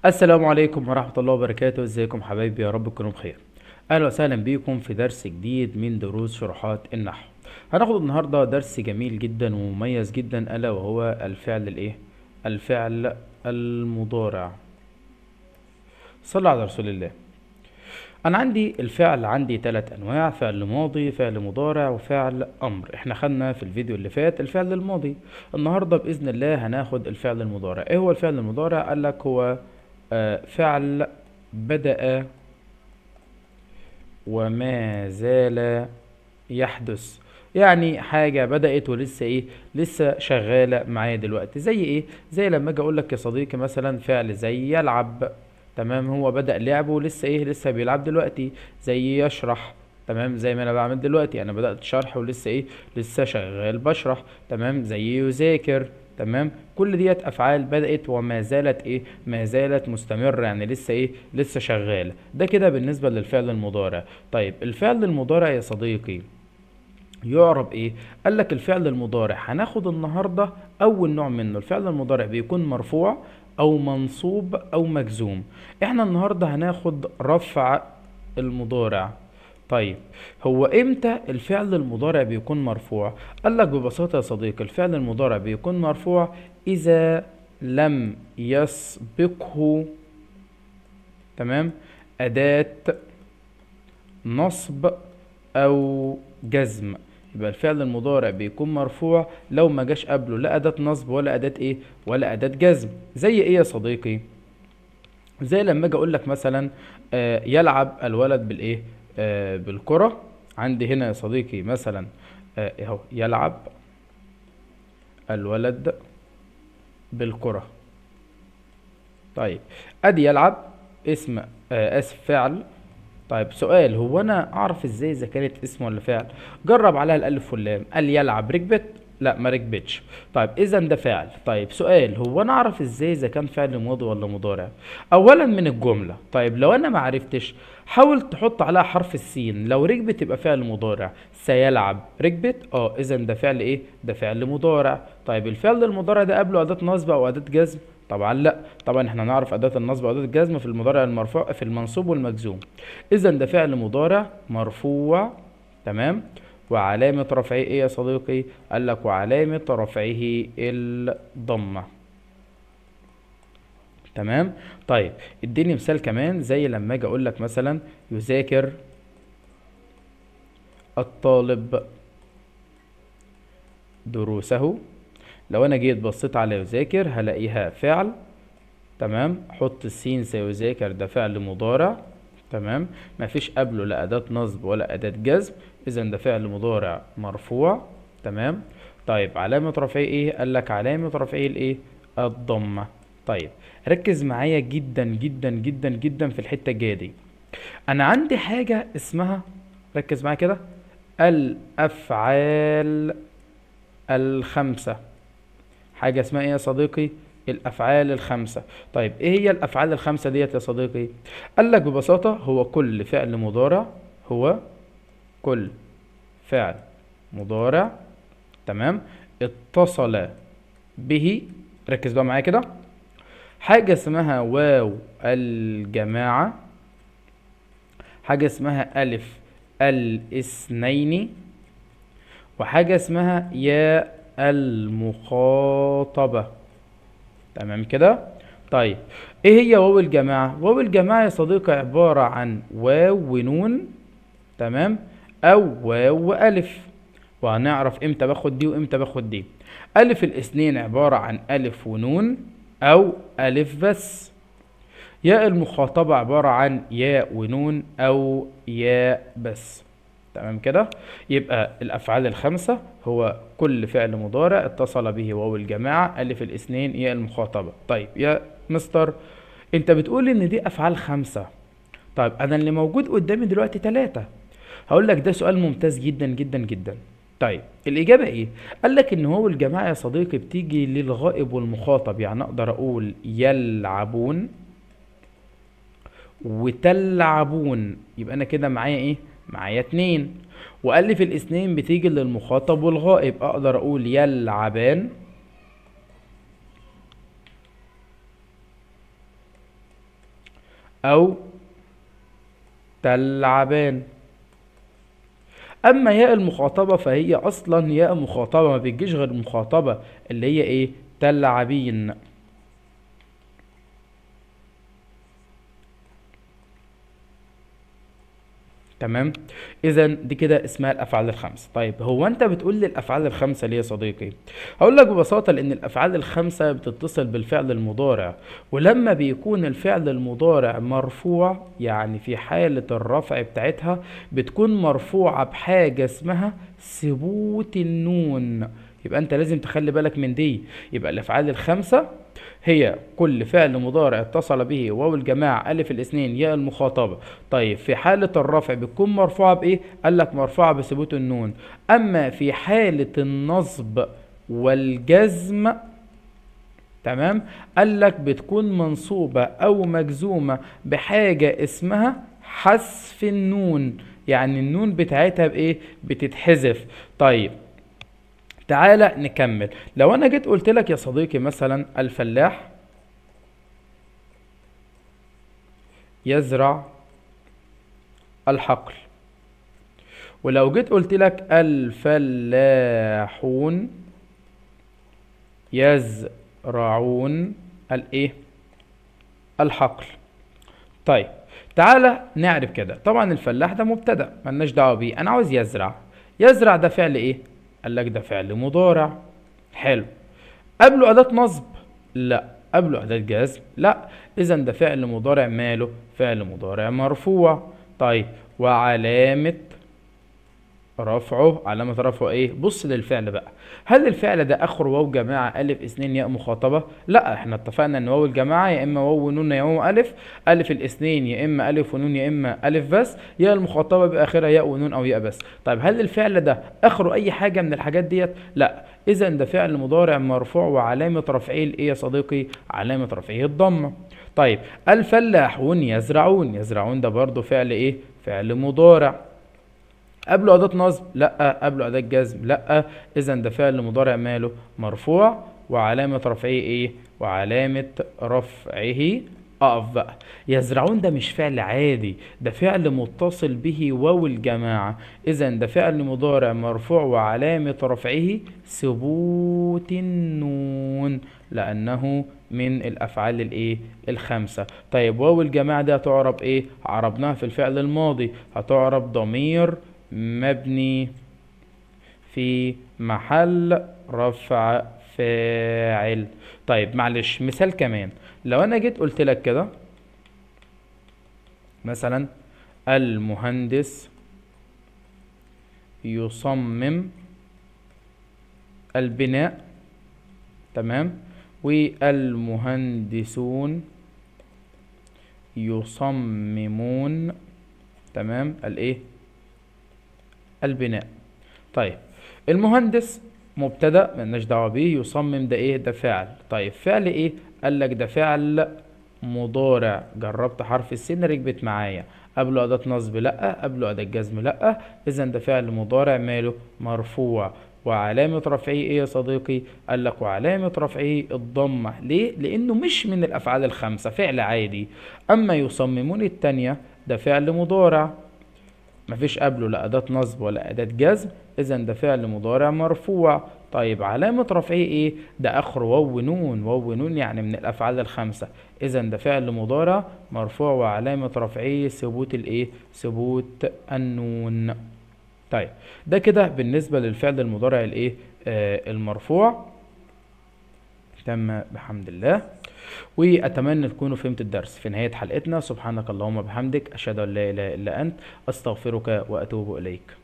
السلام عليكم ورحمة الله وبركاته. ازيكم حبايبي؟ يا رب تكونوا بخير. اهلا وسهلا بيكم في درس جديد من دروس شروحات النحو. هناخد النهارده درس جميل جدا ومميز جدا، الا وهو الفعل الايه؟ الفعل المضارع. صلى على رسول الله. انا عندي الفعل، عندي 3 انواع: فعل ماضي، فعل مضارع، وفعل امر. احنا خدنا في الفيديو اللي فات الفعل الماضي، النهارده باذن الله هناخد الفعل المضارع. ايه هو الفعل المضارع؟ قال لك هو فعل بدأ وما زال يحدث، يعني حاجة بدأت ولسه ايه؟ لسه شغالة معايا دلوقتي. زي ايه؟ زي لما اجي اقول لك يا صديقي مثلا فعل زي يلعب، تمام، هو بدأ لعبه ولسه ايه؟ لسه بيلعب دلوقتي. زي يشرح، تمام، زي ما انا بعمل دلوقتي، انا بدأت شرح ولسه ايه؟ لسه شغال بشرح، تمام. زي يذاكر، تمام. كل ديت افعال بدأت وما زالت ايه؟ ما زالت مستمرة، يعني لسه ايه؟ لسه شغالة. ده كده بالنسبة للفعل المضارع. طيب الفعل المضارع يا صديقي يعرب ايه؟ قال لك الفعل المضارع هناخد النهارده اول نوع منه. الفعل المضارع بيكون مرفوع او منصوب او مجزوم. احنا النهارده هناخد رفع المضارع. طيب هو امتى الفعل المضارع بيكون مرفوع؟ قال لك ببساطة يا صديقي الفعل المضارع بيكون مرفوع اذا لم يسبقه، تمام، اداة نصب او جزم. يبقى الفعل المضارع بيكون مرفوع لو ما جاش قبله لا اداة نصب ولا اداة ايه؟ ولا اداة جزم. زي ايه يا صديقي؟ زي لما اجي اقول لك مثلا يلعب الولد بالايه؟ بالكرة. عندي هنا يا صديقي مثلا اهو يلعب الولد بالكرة. طيب ادي يلعب اسم اسف فعل. طيب سؤال، هو انا اعرف ازاي اذا كانت اسم ولا فعل؟ جرب عليها الالف واللام. قال يلعب، ركبت؟ لا ما ركبتش. طيب اذا ده فعل. طيب سؤال، هو انا اعرف ازاي اذا كان فعل ماضي ولا مضارع؟ اولا من الجمله. طيب لو انا ما عرفتش، حاول تحط عليها حرف السين، لو ركبت يبقى فعل مضارع. سيلعب، ركبت؟ اذا ده فعل ايه؟ ده فعل مضارع. طيب الفعل المضارع ده قبله اداه نصب او اداه جزم؟ طبعا لا، طبعا احنا نعرف اداه النصب واداه الجزم في المضارع المرفوع، في المنصوب والمجزوم. اذا ده فعل مضارع مرفوع، تمام، وعلامة رفعه ايه يا صديقي؟ قال لك وعلامة رفعه الضمة، تمام. طيب اديني مثال كمان، زي لما اجي اقول لك مثلا يذاكر الطالب دروسه. لو انا جيت بصيت على يذاكر هلاقيها فعل، تمام، حط السين سيذاكر ده فعل مضارع، تمام، مفيش قبله لا أداة نصب ولا أداة جزم، إذا ده فعل مضارع مرفوع، تمام. طيب علامة رفعه إيه؟ قال لك علامة رفعه الإيه؟ الضمة. طيب ركز معايا جدا جدا جدا جدا في الحتة الجاية دي. أنا عندي حاجة اسمها، ركز معايا كده، الأفعال الخمسة. حاجة اسمها إيه يا صديقي؟ الأفعال الخمسة. طيب إيه هي الأفعال الخمسة ديت يا صديقي؟ قال لك ببساطة هو كل فعل مضارع، هو كل فعل مضارع، تمام، اتصل به، ركز بقى معايا كده، حاجة اسمها واو الجماعة، حاجة اسمها ألف الاثنين، وحاجة اسمها ياء المخاطبة، تمام كده. طيب ايه هي واو الجماعة؟ واو الجماعة يا صديقي عبارة عن واو ونون، تمام، او واو والف، وهنعرف امتى باخد دي وامتى باخد دي. الف الاثنين عبارة عن الف ونون او الف بس. ياء المخاطبة عبارة عن ياء ونون او ياء بس، تمام كده. يبقى الافعال الخمسة هو كل فعل مضارع اتصل به واو الجماعة، الف الاثنين، ياء المخاطبة. طيب يا مستر انت بتقول ان دي افعال خمسة، طيب انا اللي موجود قدامي دلوقتي 3. هقول لك ده سؤال ممتاز جدا جدا جدا. طيب الاجابة ايه؟ قال لك ان هو الجماعة يا صديقي بتيجي للغائب والمخاطب، يعني اقدر اقول يلعبون وتلعبون، يبقى انا كده معايا ايه؟ معايا 2. وألف الاثنين بتيجي للمخاطب والغائب، اقدر اقول يلعبان أو تلعبان. أما ياء المخاطبة فهي أصلا ياء مخاطبة، ما بتجيش غير المخاطبة اللي هي إيه؟ تلعبين. تمام؟ اذا دي كده اسمها الافعال الخمسة. طيب هو انت بتقول لي الافعال الخمسة ليه يا صديقي؟ هقول لك ببساطة لان الافعال الخمسة بتتصل بالفعل المضارع، ولما بيكون الفعل المضارع مرفوع يعني في حاله الرفع بتاعتها بتكون مرفوعة بحاجة اسمها ثبوت النون. يبقى انت لازم تخلي بالك من دي. يبقى الافعال الخمسة هي كل فعل مضارع اتصل به واو الجماعة ألف الاثنين ياء المخاطبة. طيب في حالة الرفع بتكون مرفوعة بإيه؟ قال لك مرفوعة بثبوت النون. أما في حالة النصب والجزم، تمام، قال لك بتكون منصوبة أو مجزومة بحاجة اسمها حذف النون، يعني النون بتاعتها بإيه؟ بتتحذف. طيب تعالى نكمل. لو انا جيت قلت لك يا صديقي مثلا الفلاح يزرع الحقل، ولو جيت قلت لك الفلاحون يزرعون الايه؟ الحقل. طيب تعالى نعرف كده. طبعا الفلاح ده مبتدأ ملناش دعوة بيه، انا عاوز يزرع. يزرع ده فعل ايه؟ قال لك ده فعل مضارع. حلو. قبله أداة نصب؟ لا. قبله أداة جزم؟ لا. إذا ده فعل مضارع ماله؟ فعل مضارع مرفوع. طيب وعلامة رفعه، علامة رفعه ايه؟ بص للفعل بقى، هل الفعل ده اخره واو جماعة ألف اثنين ياء مخاطبة؟ لا، احنا اتفقنا ان واو الجماعة يا اما واو ونون يا واو ألف، ألف الاثنين يا اما ألف ونون يا اما ألف بس، ياء المخاطبة بآخرها ياء ونون او ياء بس. طيب هل الفعل ده اخره اي حاجة من الحاجات ديت؟ لا. اذا ده فعل مضارع مرفوع وعلامة رفعه الايه يا صديقي؟ علامة رفعه الضمة. طيب الفلاحون يزرعون، يزرعون ده برضو فعل ايه؟ فعل مضارع. قبله أداة نصب؟ لا. قبله أداة جزم؟ لا. إذا ده فعل مضارع ماله؟ مرفوع وعلامة رفعه إيه؟ وعلامة رفعه أقف بقى. يزرعون ده مش فعل عادي، ده فعل متصل به واو الجماعة، إذا ده فعل مضارع مرفوع وعلامة رفعه ثبوت النون لأنه من الأفعال الإيه؟ الخمسة. طيب واو الجماعة ده هتعرب إيه؟ عربناها في الفعل الماضي، هتعرب ضمير مبني في محل رفع فاعل. طيب معلش مثال كمان، لو انا جيت قلت لك كده مثلا المهندس يصمم البناء، تمام، والمهندسون يصممون، تمام، الايه؟ البناء. طيب المهندس مبتدأ مالناش دعوة بيه، يصمم ده ايه؟ ده فعل. طيب فعل ايه؟ قال لك ده فعل مضارع. جربت حرف السين ركبت معايا. قبله أداة نصب؟ لأ. قبله أداة جزم؟ لأ. إذا ده فعل مضارع ماله؟ مرفوع. وعلامة رفعه ايه يا صديقي؟ قال لك وعلامة رفعه الضمة. ليه؟ لأنه مش من الأفعال الخمسة، فعل عادي. أما يصممون التانية ده فعل مضارع مفيش قبله لا أداة نصب ولا أداة جزم، إذا ده فعل مضارع مرفوع. طيب علامة رفعه إيه؟ ده آخره واو ونون، واو ونون يعني من الأفعال الخمسة، إذا ده فعل مضارع مرفوع وعلامة رفعه ثبوت الإيه؟ ثبوت النون. طيب ده كده بالنسبة للفعل المضارع الإيه؟ المرفوع. تم بحمد الله، واتمنى تكونوا فهمتوا الدرس. في نهاية حلقتنا سبحانك اللهم وبحمدك، اشهد ان لا اله الا انت، استغفرك واتوب اليك.